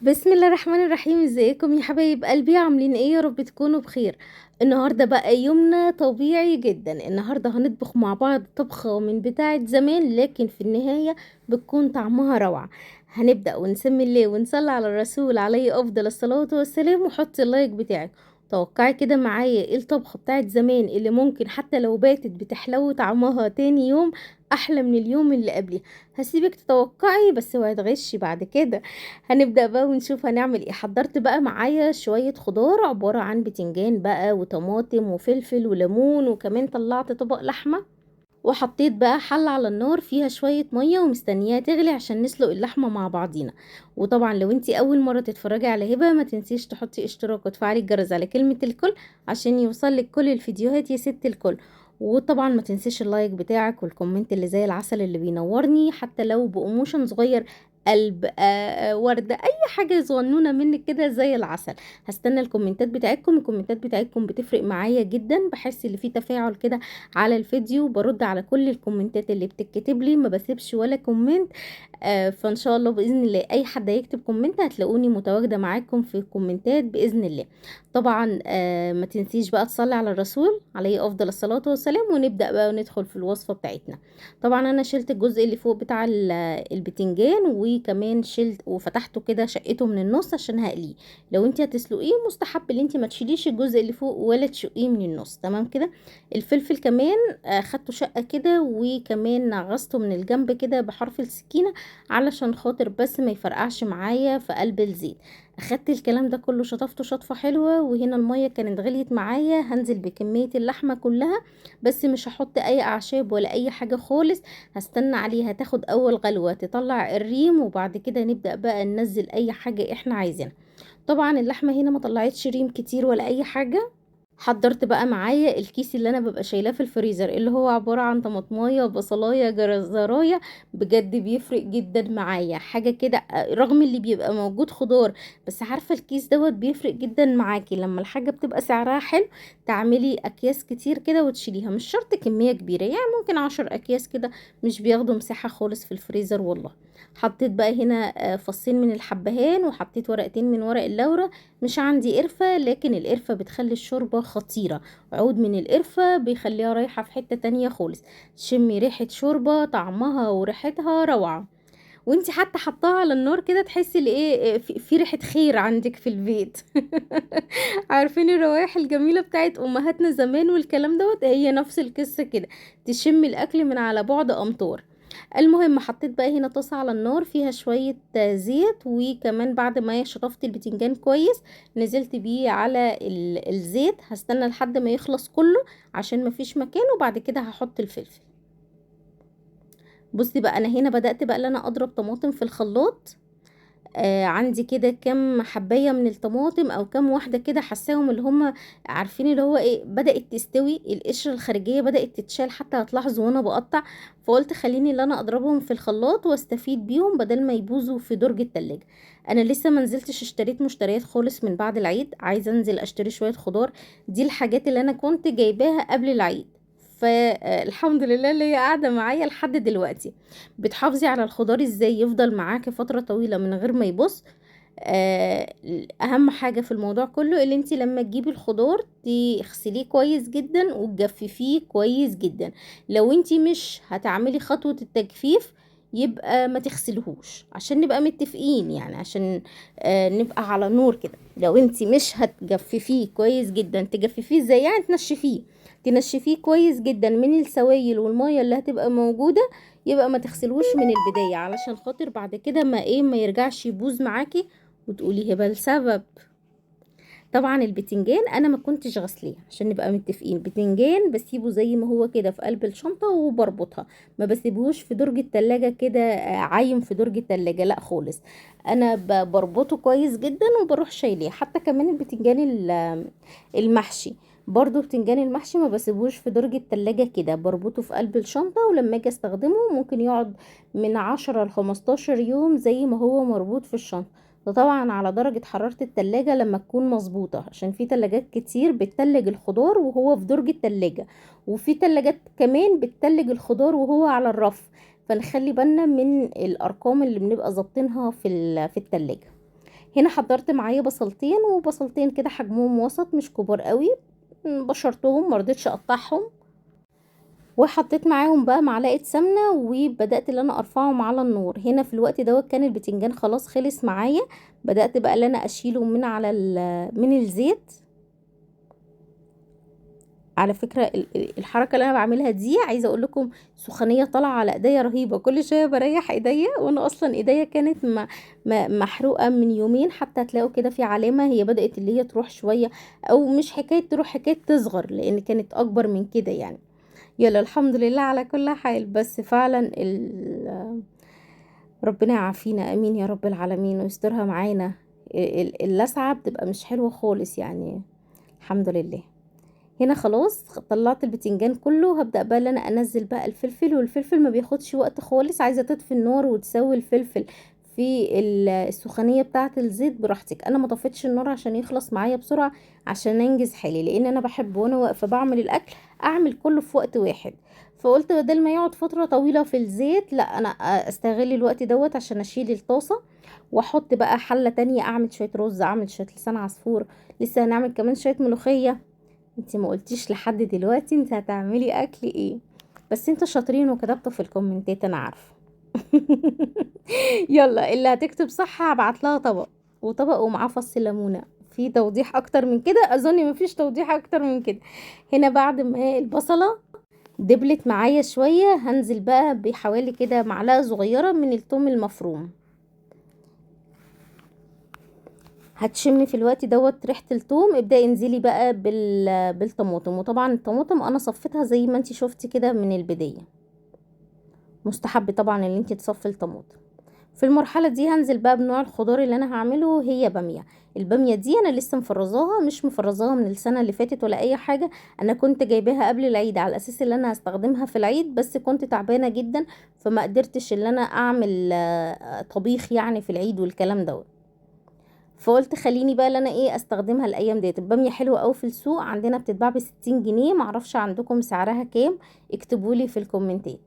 بسم الله الرحمن الرحيم. ازيكم يا حبايب قلبي؟ عاملين ايه؟ يا رب تكونوا بخير. النهارده بقى يومنا طبيعي جدا. النهارده هنطبخ مع بعض طبخه من بتاعه زمان، لكن في النهاية بتكون طعمها روعه. هنبدا ونسمي الله ونصلي على الرسول عليه افضل الصلاة والسلام، وحطي ال like بتاعك. توقعي كده معايا ايه الطبخة بتاعت زمان اللي ممكن حتى لو باتت بتحلو طعمها تاني يوم احلى من اليوم اللي قبليه. هسيبك تتوقعي بس اوعي تغشي بعد كده. هنبدأ بقى ونشوف هنعمل ايه. حضرت بقى معايا شوية خضار عبارة عن بتنجان بقى وطماطم وفلفل وليمون، وكمان طلعت طبق لحمة، وحطيت بقى حلة على النار فيها شوية مية ومستنياها تغلي عشان نسلق اللحمة مع بعضينا. وطبعا لو انتي اول مرة تتفرجي على هبة ما تنسيش تحطي اشتراك وتفعلي الجرس على كلمة الكل عشان يوصلك كل الفيديوهات يا ست الكل. وطبعا ما تنسيش ال like بتاعك وال comment اللي زي العسل اللي بينورني، حتى لو ب emotion صغير، قلب، وردة، اي حاجة صغنونة منك كده زي العسل. هستنى الكومنتات بتاعتكم، الكومنتات بتاعتكم بتفرق معايا جدا، بحس ان في تفاعل كده على الفيديو، برد على كل الكومنتات اللي بتتكتب لي، ما بسيبش ولا comment. فان شاء الله باذن الله اي حد هيكتب comment هتلاقوني متواجدة معاكم في الكومنتات باذن الله. طبعا ما تنسيش بقى تصلي على الرسول عليه افضل الصلاة والسلام، ونبدا بقى وندخل في الوصفة بتاعتنا. طبعا انا شلت الجزء اللي فوق بتاع البتنجان، وكمان شلت وفتحته كده شقته من النص عشان هقليه. لو انت هتسلقيه مستحب ان انت ما تشيليش الجزء اللي فوق ولا تشقيه من النص، تمام كده. الفلفل كمان خدته شقه كده، وكمان نغصته من الجنب كده بحرف السكينة علشان خاطر بس ما يفرقعش معايا في قلب الزيت. اخدت الكلام ده كله شطفته شطفه حلوة، وهنا المية كانت غليت معايا. هنزل بكمية اللحمة كلها، بس مش هحط اي اعشاب ولا اي حاجة خالص، هستنى عليها تاخد اول غلوه تطلع الريم، وبعد كده نبدا بقى ننزل اي حاجة احنا عايزينها. طبعا اللحمة هنا ما طلعتش ريم كتير ولا اي حاجة. حضرت بقى معايا الكيس اللي انا ببقى شايلاه في الفريزر، اللي هو عبارة عن طماطمايه بصلايه جزرايه، بجد بيفرق جدا معايا حاجة كده، رغم اللي بيبقى موجود خضار، بس عارفه الكيس دوت بيفرق جدا معاكي لما الحاجة بتبقى سعرها حلو. تعملي اكياس كتير كده وتشيليها، مش شرط كمية كبيرة، يعني ممكن 10 اكياس كده، مش بياخدوا مساحة خالص في الفريزر والله. حطيت بقى هنا فصين من الحبهان، وحطيت ورقتين من ورق اللورة. مش عندي قرفه، لكن القرفه بتخلي الشوربة خطيرة، عود من القرفة بيخليها رايحة في حتة تانية خالص، تشمي ريحة شوربة طعمها وريحتها روعة، وانتي حتى حطاها على النار كده تحسي لايه في ريحة خير عندك في البيت. عارفين الروايح الجميلة بتاعت امهاتنا زمان والكلام دوت، هي نفس القصة كده، تشمي الاكل من على بعد امتار. المهم حطيت بقى هنا طاسة على النار فيها شوية زيت، وكمان بعد ما شطفت البتنجان كويس نزلت بيه على الزيت. هستنى لحد ما يخلص كله عشان مفيش مكان، وبعد كده هحط الفلفل. بصي بقى انا هنا بدأت بقى ان انا اضرب طماطم في الخلاط. عندي كده كام حبايه من الطماطم او كام واحدة كده حساهم اللي هم عارفين اللي هو ايه، بدات تستوي القشرة الخارجية بدات تتشال، حتى هتلاحظوا وانا بقطع، فقلت خليني اللي انا اضربهم في الخلاط واستفيد بيهم بدل ما يبوظوا في درج التلاجة. انا لسه ما نزلتش اشتريت مشتريات خالص من بعد العيد، عايزه انزل اشتري شوية خضار، دي الحاجات اللي انا كنت جايباها قبل العيد، فالحمد لله اللي هي قاعدة معايا لحد دلوقتي. بتحافظي على الخضار ازاي يفضل معاكي فترة طويلة من غير ما يبص؟ اهم حاجة في الموضوع كله اللي انتي لما تجيبي الخضار تغسليه كويس جدا وتجففيه كويس جدا. لو انتي مش هتعملي خطوة التجفيف يبقى ما تغسلهوش، عشان نبقى متفقين يعني، عشان نبقى على نور كده. لو انتي مش هتجففيه كويس جدا، تجففيه ازاي؟ يعني تنشفيه كويس جدا من السوائل والمية اللي هتبقى موجودة، يبقى ما تغسلهوش من البداية علشان خاطر بعد كده ما يرجعش يبوظ معاكي وتقولي هبه السبب. طبعا البتنجان انا ما كنتش غسليه عشان نبقى متفقين، بتنجان بسيبه زي ما هو كده في قلب الشنطة وبربطها، ما بسيبهوش في درج التلاجة كده عايم في درج التلاجة، لا خالص، انا بربطه كويس جدا وبروح شايلاه. حتى كمان البتنجان المحشي برضو، بتنجان المحشي ما بسيبهوش في درج التلاجة كده، بربطه في قلب الشنطة، ولما اجي استخدمه ممكن يقعد من 10 ل15 يوم زي ما هو مربوط في الشنطة. ده طبعا على درجة حرارة التلاجة لما تكون مظبوطة، عشان في تلاجات كتير بتتلج الخضار وهو في درج التلاجة، وفي تلاجات كمان بتتلج الخضار وهو على الرف، فنخلي بالنا من الارقام اللي بنبقى ظابطينها في التلاجة. هنا حضرت معايا بصلتين، وبصلتين كده حجمهم وسط مش كبار قوي، بشرتهم مرضتش اقطعهم، وحطيت معاهم بقى معلقه سمنه، وبدات ان انا ارفعهم على النار. هنا في الوقت دوت كان البتنجان خلاص خلص معايا، بدات بقى ان انا اشيله من على من الزيت. على فكرة الحركة اللي انا بعملها دي عايزه اقول لكم سخونيه طالعه على ايديا رهيبة، كل شوية بريح ايديا، وانا اصلا ايديا كانت محروقة من يومين، حتى هتلاقوا كده في علامة هي بدات اللي هي تروح شوية، او مش حكاية تروح، حكاية تصغر، لان كانت اكبر من كده يعني. يلا الحمد لله على كل حال، بس فعلا ربنا يعافينا، امين يا رب العالمين، ويسترها معانا. اللسعه بتبقى مش حلوة خالص يعني، الحمد لله. هنا خلاص طلعت البتنجان كله، هبدأ بقى ان انا انزل بقى الفلفل، والفلفل ما بياخدش وقت خالص، عايزة تطفي النار وتسوي الفلفل في السخونية بتاعة الزيت براحتك. انا ما طفيتش النار عشان يخلص معايا بسرعة، عشان انجز حالي، لان انا بحب وانا واقفة بعمل الاكل اعمل كله في وقت واحد، فقلت بدل ما يقعد فترة طويلة في الزيت، لا انا استغل الوقت دوت عشان اشيل الطاسة واحط بقى حلة تانية، اعمل شوية رز، اعمل شوية لسان عصفور، لسه هنعمل كمان شوية ملوخية. انتي ما قلتيش لحد دلوقتي انتي هتعملي اكل ايه، بس انتوا شاطرين وكتبتوا في الكومنتات انا عارفه. يلا اللي هتكتب صح هبعت لها طبق، وطبق ومعاه فص ليمونه. في توضيح اكتر من كده؟ اظن مفيش توضيح اكتر من كده. هنا بعد ما البصله دبلت معايا شوية، هنزل بقى بحوالي كده معلقه صغيرة من الثوم المفروم. هتشمي في الوقت دوت ريحه الثوم، ابداي انزلي بقى بالطماطم. وطبعا الطماطم انا صفيتها زي ما انتي شفتي كده من البداية، مستحب طبعا ان انتي تصفي الطماطم. في المرحلة دي هنزل بقى بنوع الخضار اللي انا هعمله، هي باميه. الباميه دي انا لسه مفرزاها، مش مفرزاها من السنة اللي فاتت ولا اي حاجة، انا كنت جايباها قبل العيد على اساس ان انا هستخدمها في العيد، بس كنت تعبانة جدا فما قدرتش ان انا اعمل طبيخ يعني في العيد والكلام دوت، فقلت خليني بقى اللي انا ايه استخدمها الايام ديت. الباميه حلوة قوي في السوق عندنا، بتتباع ب60 جنيه، معرفش عندكم سعرها كام، اكتبولي في الكومنتات.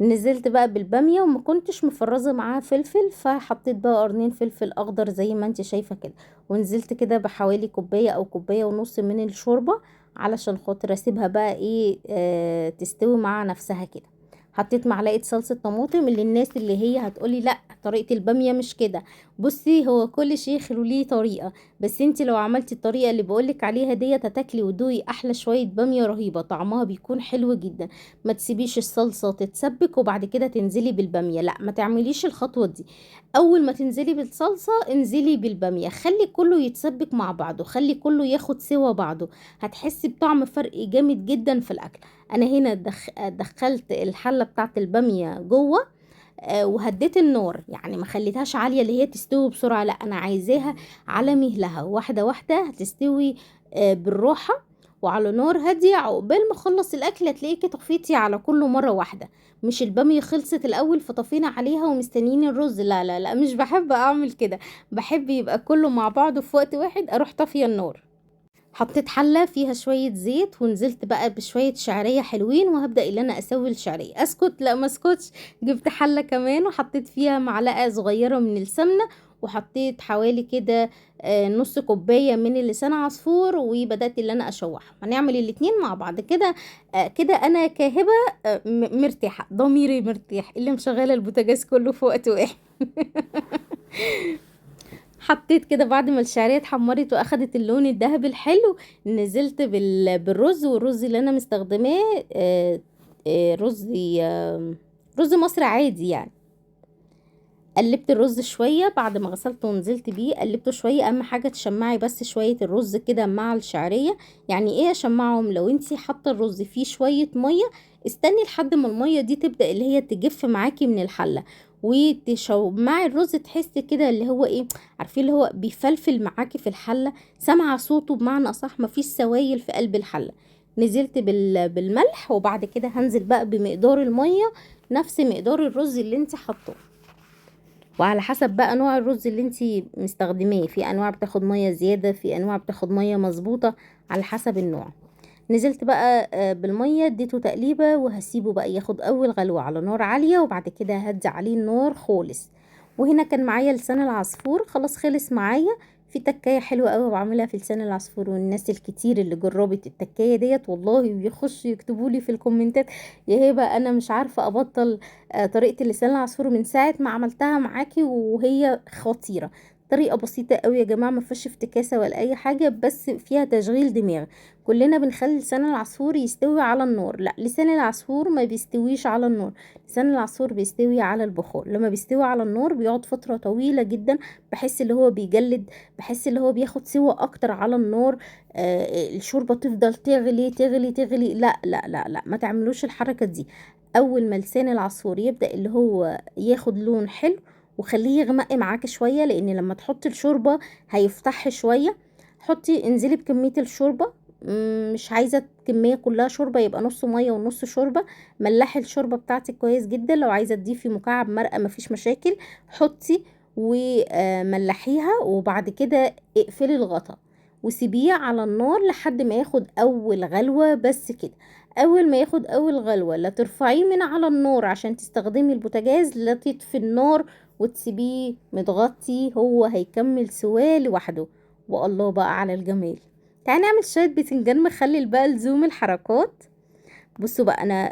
نزلت بقى بالباميه وما كنتش مفرزه معاها فلفل، فحطيت بقى قرنين فلفل اخضر زي ما انت شايفه كده، ونزلت كده بحوالي كوباية او كوباية ونص من الشوربة علشان خاطر اسيبها بقى ايه تستوي مع نفسها كده. حطيت معلقه صلصه طماطم، اللي الناس اللي هي هتقولي لا طريقه الباميه مش كده، بصي هو كل شيخ له طريقه، بس انت لو عملتي الطريقة اللي بقولك عليها ديت هتاكلي ودوقي احلى شوية باميه رهيبة، طعمها بيكون حلو جدا. ما تسيبيش الصلصه تتسبك وبعد كده تنزلي بالباميه، لا ما تعمليش الخطوة دي. اول ما تنزلي بالصلصه انزلي بالباميه، خلي كله يتسبك مع بعضه، خلي كله ياخد سوا بعضه، هتحسي بطعم فرق جامد جدا في الاكل. انا هنا دخلت الحلة بتاعت الباميه جوه، وهديت النار، يعني ما خليتهاش عالية اللي هي تستوي بسرعة، لا انا عايزاها على مهلها، واحدة واحدة هتستوي، بالراحة وعلى نار هادية. عقبال ما اخلص الاكل هتلاقيكي طفيتي على كله مرة واحدة، مش الباميه خلصت الاول فطفينا عليها ومستنيين الرز، لا لا لا مش بحب اعمل كده، بحب يبقى كله مع بعضه في وقت واحد، اروح طافية النار. حطيت حله فيها شوية زيت ونزلت بقى بشوية شعرية حلوين، وهبدا ان انا اسوي الشعرية. اسكت؟ لا ما اسكتش. جبت حله كمان وحطيت فيها معلقه صغيرة من السمنة، وحطيت حوالي كده، نص كوباية من اللسان عصفور، وبدات ان انا اشوحهم. هنعمل الاتنين مع بعض كده، كده انا كاهبه، مرتاحة، ضميري مرتاح، اللي مشغله البوتاجاز كله في وقت واحد. حطيت كده بعد ما الشعرية اتحمرت واخدت اللون الذهبي الحلو، نزلت بالرز، والرز اللي انا مستخدماه، رز مصري عادي يعني. قلبت الرز شوية بعد ما غسلته ونزلت بيه، قلبته شوية. اهم حاجة تشمعي بس شوية الرز كده مع الشعرية. يعني ايه اشمعهم؟ لو انتي حاطه الرز فيه شوية مية، استني لحد ما المية دي تبدا اللي هي تجف معاكي من الحلة، وتشمعي الرز، تحسي كده اللي هو ايه، عارفين اللي هو بيفلفل معاكي في الحلة، سامعه صوته بمعنى اصح، مفيش سوايل في قلب الحلة. نزلت بالملح، وبعد كده هنزل بقى بمقدار المية نفس مقدار الرز اللي انت حاطاه، وعلى حسب بقى نوع الرز اللي انت مستخدماه، في انواع بتاخد مية زيادة، في انواع بتاخد مية مظبوطة، على حسب النوع. نزلت بقى، بالمية، اديته تقليبه، وهسيبه بقى ياخد اول غلوه على نار عالية، وبعد كده هدي عليه النار خالص، وهنا كان معايا لسان العصفور، خلاص خلص معايا. في تكايه حلوة قوي بعملها في لسان العصفور، والناس الكتير اللي جربت التكايه ديت والله بيخشوا يكتبوا لي في الكومنتات يا هبه انا مش عارفه ابطل طريقه لسان العصفور من ساعة ما عملتها معاكي، وهي خطيرة. طريقه بسيطة قوي يا جماعة، ما فيهاش افتكاسه ولا اي حاجة، بس فيها تشغيل دماغ. كلنا بنخلي لسان العصفور يستوي على النار، لا لسان العصفور ما بيستويش على النار، لسان العصفور بيستوي على البخار. لما بيستوي على النار بيقعد فترة طويلة جدا، بحس اللي هو بيجلد، بحس اللي هو بياخد سوى اكتر على النار. الشوربة تفضل تغلي تغلي تغلي. لا لا لا لا، ما تعملوش الحركة دي. اول ما لسان العصفور يبدا اللي هو ياخد لون حلو، وخليه يغمق معاك شوية، لان لما تحطي الشوربة هيفتح شوية. حطي انزلي بكمية الشوربة، مش عايزه الكمية كلها شوربة، يبقى نص مية ونص شوربة. ملحي الشوربة بتاعتك كويس جدا، لو عايزه تضيفي مكعب مرقه مفيش مشاكل، حطي وملحيها. وبعد كده اقفلي الغطا وسيبيه على النار لحد ما ياخد اول غلوه بس كده. اول ما ياخد اول غلوه لا ترفعيه من على النار عشان تستخدمي البوتاجاز، لا تطفي النار وتسيبيه متغطي، هو هيكمل سواه لوحده. والله بقى على الجمال. تعالي نعمل شوية بتنجان مخلل بقى لزوم الحركات. بصوا بقى، انا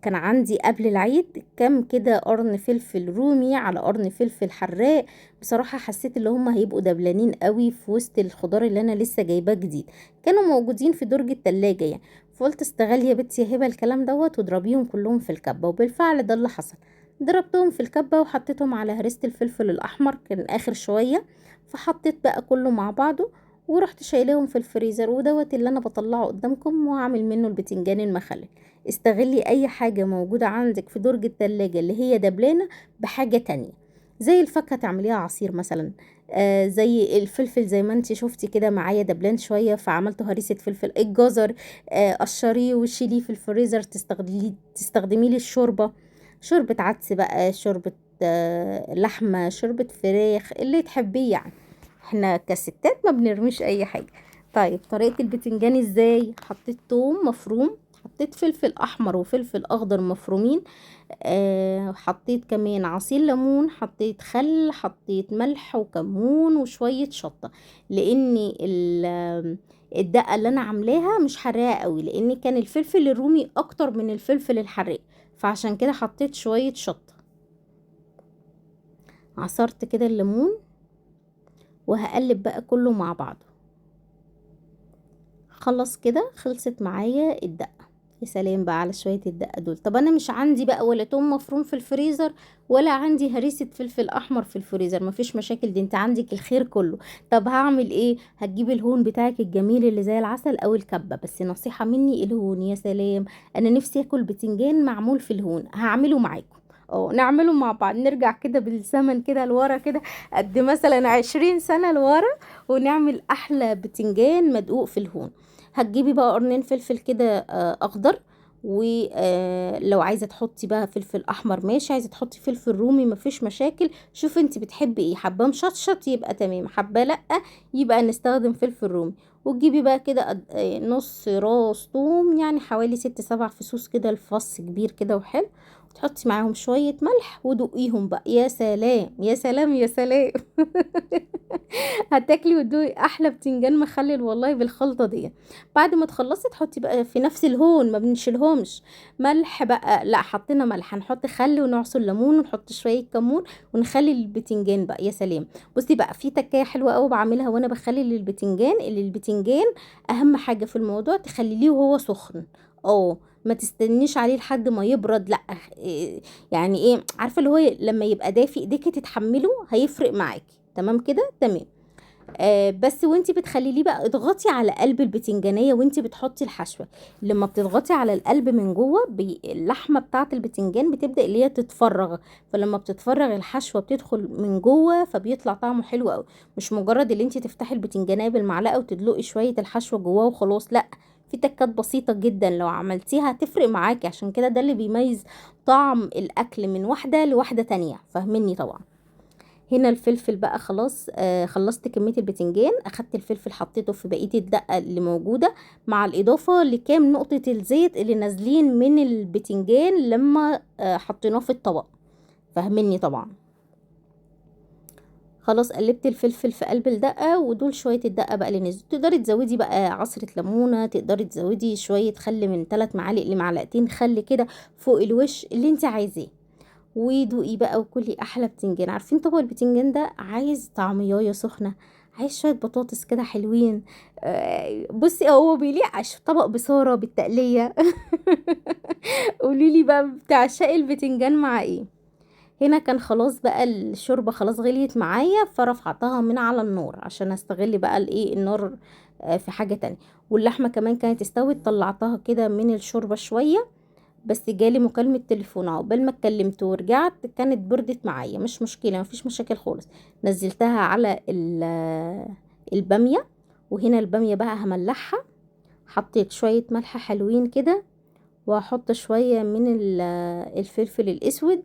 كان عندي قبل العيد كام كده قرن فلفل رومي على قرن فلفل حراق. بصراحة حسيت اللي هم هيبقوا دبلانين قوي في وسط الخضار اللي انا لسه جايباه جديد، كانوا موجودين في درج التلاجة يعني. فقلت استغل يا بنتي يا هبه الكلام دوت واضربيهم كلهم في الكبه، وبالفعل ده اللي حصل. ضربتهم في الكبه وحطيتهم على هريسه الفلفل الاحمر، كان اخر شوية، فحطيت بقى كله مع بعضه ورحت شايلاهم في الفريزر. ودوت اللي انا بطلعه قدامكم واعمل منه البتنجان المخلل. استغلي اي حاجة موجودة عندك في درج التلاجة اللي هي دبلانه بحاجة تانية، زي الفاكهة تعمليها عصير مثلا، زي الفلفل زي ما انت شفتي كده معايا دبلان شوية فعملته هريسه فلفل. الجزر قشريه وشيليه في الفريزر، تستخدميه للشوربه، شوربة عدس بقى، شوربة لحمه، شوربة فراخ، اللي تحبيه يعني. احنا كستات ما بنرميش اي حاجة. طيب طريقه البتنجان ازاي؟ حطيت توم مفروم، حطيت فلفل احمر وفلفل اخضر مفرومين، حطيت كمان عصير ليمون، حطيت خل، حطيت ملح وكمون وشوية شطه، لان الدقة اللي انا عاملاها مش حراقه قوي، لان كان الفلفل الرومي اكتر من الفلفل الحراق، فعشان كده حطيت شوية شطه. عصرت كده الليمون وهقلب بقى كله مع بعضه. خلص كده، خلصت معايا الدقة. يا سلام بقى على شوية الدقة دول. طب انا مش عندي بقى ولا توم مفروم في الفريزر ولا عندي هريسه فلفل احمر في الفريزر، مفيش مشاكل، دي انت عندك الخير كله. طب هعمل ايه؟ هتجيب الهون بتاعك الجميل اللي زي العسل او الكبه، بس نصيحة مني الهون. يا سلام، انا نفسي اكل بتنجان معمول في الهون، هعمله معاكم، نعمله مع بعض، نرجع كده بالزمن كده لورا كده قد مثلا 20 سنة لورا، ونعمل احلى بتنجان مدقوق في الهون. هتجيبي بقى قرنين فلفل كده اخضر، ولو عايزه تحطي بقى فلفل احمر ماشي، عايزه تحطي فلفل رومي مفيش مشاكل. شوفي انت بتحبي ايه، حباه مشطشط يبقى تمام، حباه لا يبقى نستخدم فلفل رومي. وتجيبي بقى كده نص راس توم، يعني حوالي 6-7 فصوص كده، الفص كبير كده وحلو، وتحطي معاهم شوية ملح ودوقيهم بقى. يا سلام يا سلام يا سلام هتاكلي وتدوقي احلى بتنجان مخلل والله بالخلطه دي. بعد ما تخلصي تحطي بقى في نفس الهون، ما بنشيلهمش ملح بقى، لا حطينا ملح، هنحط خل ونعصر ليمون ونحط شوية كمون ونخلي البتنجان بقى. يا سلام. بصي بقى في تكايه حلوة قوي بعملها وانا بخلي البتنجان، اللي البتنجان اهم حاجة في الموضوع تخليه وهو سخن، ما تستنيش عليه لحد ما يبرد، لا يعني ايه، عارفه اللي هو لما يبقى دافي ايديكي تتحمله هيفرق معاكي. تمام كده، تمام. بس وانتي بتخليه بقى اضغطي على قلب البتنجانيه وانتي بتحطي الحشوه. لما بتضغطي على القلب من جوه اللحمة بتاعه البتنجان بتبدا اللي هي تتفرغ، فلما بتتفرغ الحشوه بتدخل من جوه، فبيطلع طعمه حلو قوي. مش مجرد اللي انتي تفتحي البتنجانيه بالمعلقه وتدلقي شوية الحشوه جواه وخلاص، لا، في تكات بسيطة جدا لو عملتيها هتفرق معاكي. عشان كده ده اللي بيميز طعم الاكل من واحدة لواحدة تانية، فاهميني طبعا. هنا الفلفل بقى خلاص، خلصت كمية البتنجان، اخدت الفلفل حطيته في بقية الدقة اللي موجودة، مع الاضافة لكام نقطة الزيت اللي نازلين من البتنجان لما حطيناه في الطبق، فاهميني طبعا. خلاص قلبت الفلفل في قلب الدقة، ودول شوية الدقة بقى اللي نزلوا. تقدري تزودي بقى عصره ليمونه، تقدري تزودي شوية خل من 3 معالق لمعلقتين خل كده فوق الوش اللي انت عايزاه، ودوقي بقى وكلي احلى بتنجان. عارفين طبق البتنجان ده عايز طعميه سخنة، عايز شوية بطاطس كده حلوين. بصي هو بيليق طبق بصاره بالتقليه. قوليلي بقى بتعشقي البتنجان مع ايه؟ هنا كان خلاص بقى الشوربة خلاص غليت معايا، فرفعتها من على النار عشان استغل بقى الايه النار في حاجة تانية. واللحمة كمان كانت استوت، طلعتها كده من الشوربة شوية، بس جالي مكالمة تليفون عقبال ما اتكلمت ورجعت كانت بردت معايا، مش مشكلة مفيش مشاكل خالص. نزلتها على الباميه، وهنا الباميه بقى هملحها، حطيت شوية ملح حلوين كده، وهحط شوية من الفلفل الاسود،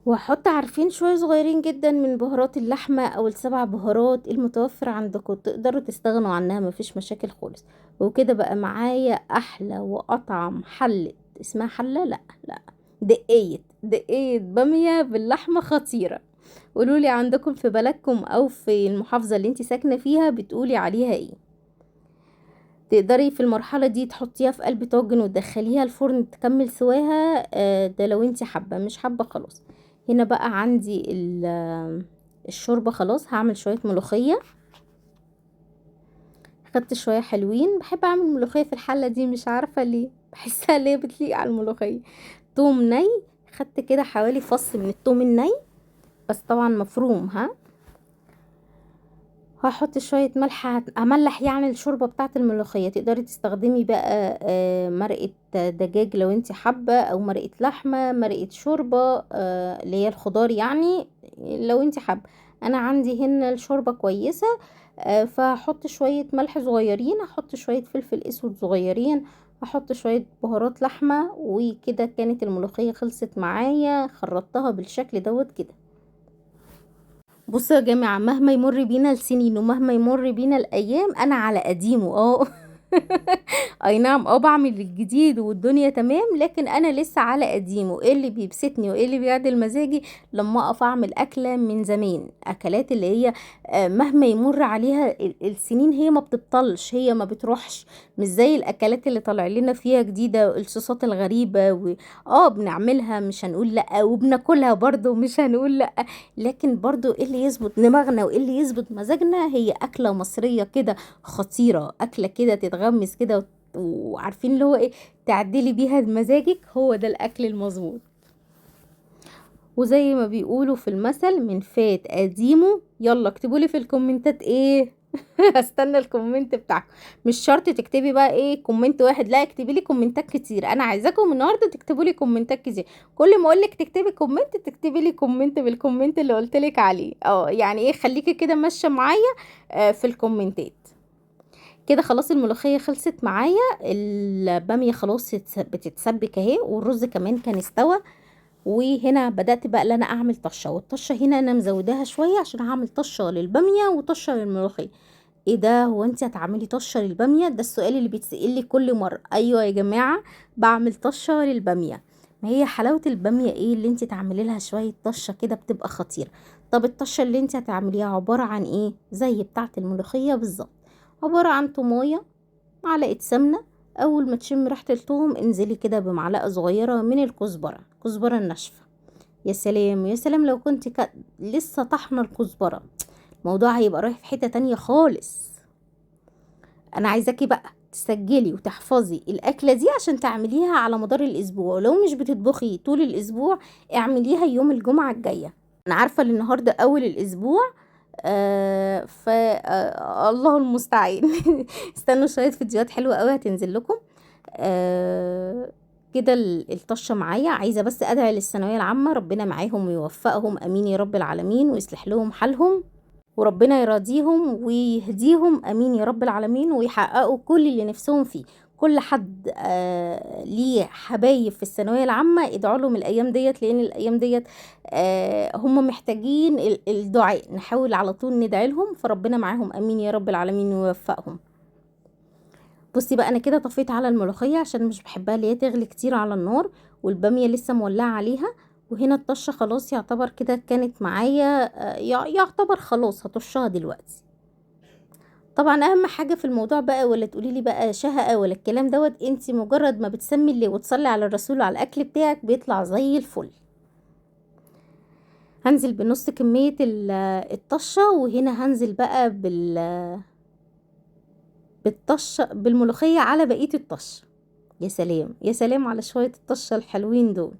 وهحط عارفين شوية صغيرين جدا من بهارات اللحمة او ال7 بهارات المتوفر عندكم، تقدروا تستغنوا عنها مفيش مشاكل خالص. وكده بقى معايا احلى واطعم حله، اسمها حله؟ لا لا، دقيه باميه باللحمه خطيرة. قولولي عندكم في بلدكم او في المحافظة اللي انت ساكنة فيها بتقولي عليها ايه. تقدري في المرحلة دي تحطيها في قلب طاجن وتدخليها الفرن تكمل سواها، ده لو انت حابة، مش حابة خلاص. هنا بقى عندي الشوربة خلاص، هعمل شوية ملوخية، خدت شوية حلوين. بحب اعمل ملوخية في الحلة دي، مش عارفه ليه بحسها ليه بتليق على الملوخية. توم ني، خدت كده حوالي فص من التوم الني بس طبعا مفروم. ها هحط شوية ملح، املح يعني الشوربة بتاعه الملوخية. تقدري تستخدمي بقى مرقه دجاج لو انت حابة، او مرقه لحمه، مرقه شوربة، اللي هي الخضار يعني لو انت حابة. انا عندي هنا الشوربة كويسة، فهحط شوية ملح صغيرين، هحط شوية فلفل اسود صغيرين، هحط شوية بهارات لحمه. وكده كانت الملوخية خلصت معايا، خرطتها بالشكل دوت كده. بصوا يا جماعة، مهما يمر بينا السنين ومهما يمر بينا الايام، انا على قديمة. اي نعم، بعمل الجديد والدنيا تمام، لكن انا لسه على قديمة. ايه اللي بيبسطني وايه اللي بيعدل مزاجي لما اقف اعمل اكله من زمان، اكلات اللي هي مهما يمر عليها السنين هي ما بتبطلش، هي ما بتروحش، مش زي الاكلات اللي طالع لنا فيها جديدة، الصوصات الغريبة بنعملها مش هنقول لا، وبناكلها برضو مش هنقول لا، لكن برضو ايه اللي يظبط دماغنا وايه اللي يظبط مزاجنا هي اكله مصرية كده خطيرة، اكله كده تتغمس كده وعارفين اللي هو ايه، تعدلي بيها مزاجك، هو ده الاكل المظبوط. وزي ما بيقولوا في المثل، من فات قديمة. يلا اكتبوا لي في الكومنتات ايه. هستنى ال comment بتاعكم. مش شرط تكتبي بقى ايه comment واحد، لا اكتبي لي كومنتات كتير، انا عايزاكم النهارده تكتبوا لي كومنتات كتير. كل ما اقول لك تكتبي comment تكتبي لي comment بال comment اللي قلت لك عليه. يعني ايه، خليكي كده ماشية معايا في الكومنتات كده. خلاص الملوخية خلصت معايا، الباميه خلاص بتتسبك اهي، والرز كمان كان استوى. وهنا بدات بقى ان انا اعمل طشه، والطشه هنا انا مزوداها شوية عشان هعمل طشه للباميه وطشه للملوخيه. ايه ده، هو انت هتعملي طشه للباميه؟ ده السؤال اللي بيتسال لي كل مرة. ايوه يا جماعة، بعمل طشه للباميه. ما هي حلاوة الباميه ايه اللي انت تعملي لها شوية طشه كده، بتبقى خطيرة. طب الطشه اللي انت هتعمليها عبارة عن ايه؟ زي بتاعه الملوخية بالظبط، عبارة عن طمايه، معلقه سمنه، اول ما تشم ريحه الثوم انزلي كده بمعلقه صغيرة من الكزبره، الكزبره الناشفه. يا سلام يا سلام لو كنت لسه طحنه الكزبره، الموضوع هيبقى رايح في حتة تانية خالص. انا عايزاكي بقى تسجلي وتحفظي الاكلة دي عشان تعمليها على مدار الاسبوع، ولو مش بتطبخي طول الاسبوع اعمليها يوم الجمعة الجاية. انا عارفه ان النهارده اول الاسبوع، ف الله المستعان. استنوا شوية فيديوهات حلوة قوي هتنزل لكم. كده الطشه معايا. عايزه بس ادعي للثانويه العامة، ربنا معاهم ويوفقهم، امين يا رب العالمين، ويصلح لهم حالهم، وربنا يراضيهم ويهديهم، امين يا رب العالمين، ويحققوا كل اللي نفسهم فيه. كل حد ليه حبايب في الثانوية العامة ادعوا لهم الايام ديت، لان الايام ديت هم محتاجين الدعاء، نحاول على طول ندعي لهم، فربنا معاهم امين يا رب العالمين ويوفقهم. بصي بقى، انا كده طفيت على الملوخية عشان مش بحبها اللي هي تغلي كتير على النار، والباميه لسه مولعه عليها. وهنا الطشه خلاص يعتبر كده كانت معايا، يعتبر خلاص هطشها دلوقتي. طبعا اهم حاجة في الموضوع بقى، ولا تقولي لي بقى شهقه ولا الكلام دوت، انت مجرد ما بتسمي اللي وتصلي على الرسول وعلى الاكل بتاعك بيطلع زي الفل. هنزل بنص كمية الطشه، وهنا هنزل بقى بالطشه بالملوخيه على بقية الطشه. يا سلام يا سلام على شوية الطشه الحلوين دول،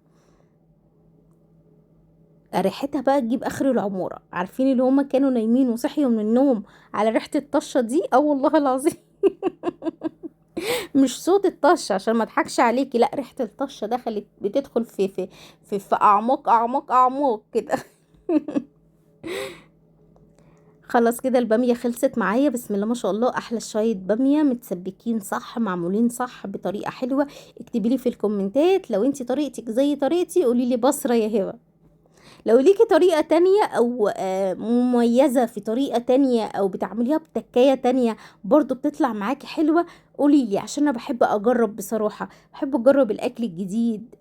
ريحتها بقى تجيب اخر العمارة. عارفين اللي هما كانوا نايمين وصحيوا من النوم على ريحه الطشه دي؟ والله العظيم مش صوت الطشه عشان ما اضحكش عليكي، لا ريحه الطشه دخلت بتدخل في في في, في اعماق اعماق اعماق كده. خلاص كده الباميه خلصت معايا، بسم الله ما شاء الله. احلى شوية باميه متسبكين صح، معمولين صح بطريقة حلوة. اكتبي لي في الكومنتات لو انتي طريقتك زي طريقتي، قولي لي بصره يا هبه. لو ليكي طريقه تانية او مميزة في طريقه تانية او بتعمليها بتكايه تانية برضو بتطلع معاكي حلوة، قولي لي، عشان انا بحب اجرب بصراحة، بحب اجرب الاكل الجديد.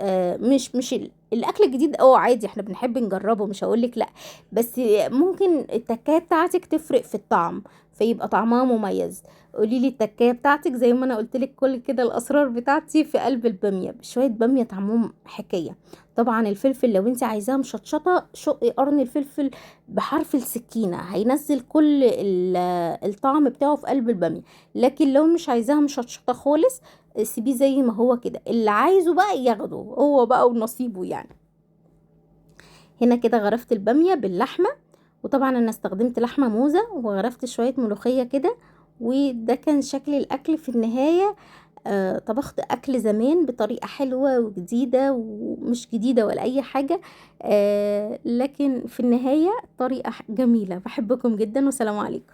مش الاكل الجديد عادي احنا بنحب نجربه، مش هقولك لا، بس ممكن التكايه بتاعتك تفرق في الطعم فيبقى طعمها مميز. قولي لي التكايه بتاعتك زي ما انا قلت لك كل كده الاسرار بتاعتي في قلب الباميه. شوية باميه طعمهم حكاية. طبعا الفلفل لو انت عايزاها مشطشطه، شقي قرن الفلفل بحرف السكينة، هينزل كل الطعم بتاعه في قلب الباميه. لكن لو مش عايزاها مشطشطه خالص سيبيه زي ما هو كده، اللي عايزه بقى ياخده هو بقى ونصيبه يعني. هنا كده غرفت الباميه باللحمه، وطبعا انا استخدمت لحمه موزة، وغرفت شوية ملوخية كده، وده كان شكل الاكل في النهاية. طبخت اكل زمان بطريقة حلوة وجديدة، ومش جديدة ولا اي حاجة، لكن في النهاية طريقه جميلة. بحبكم جدا، والسلام عليكم.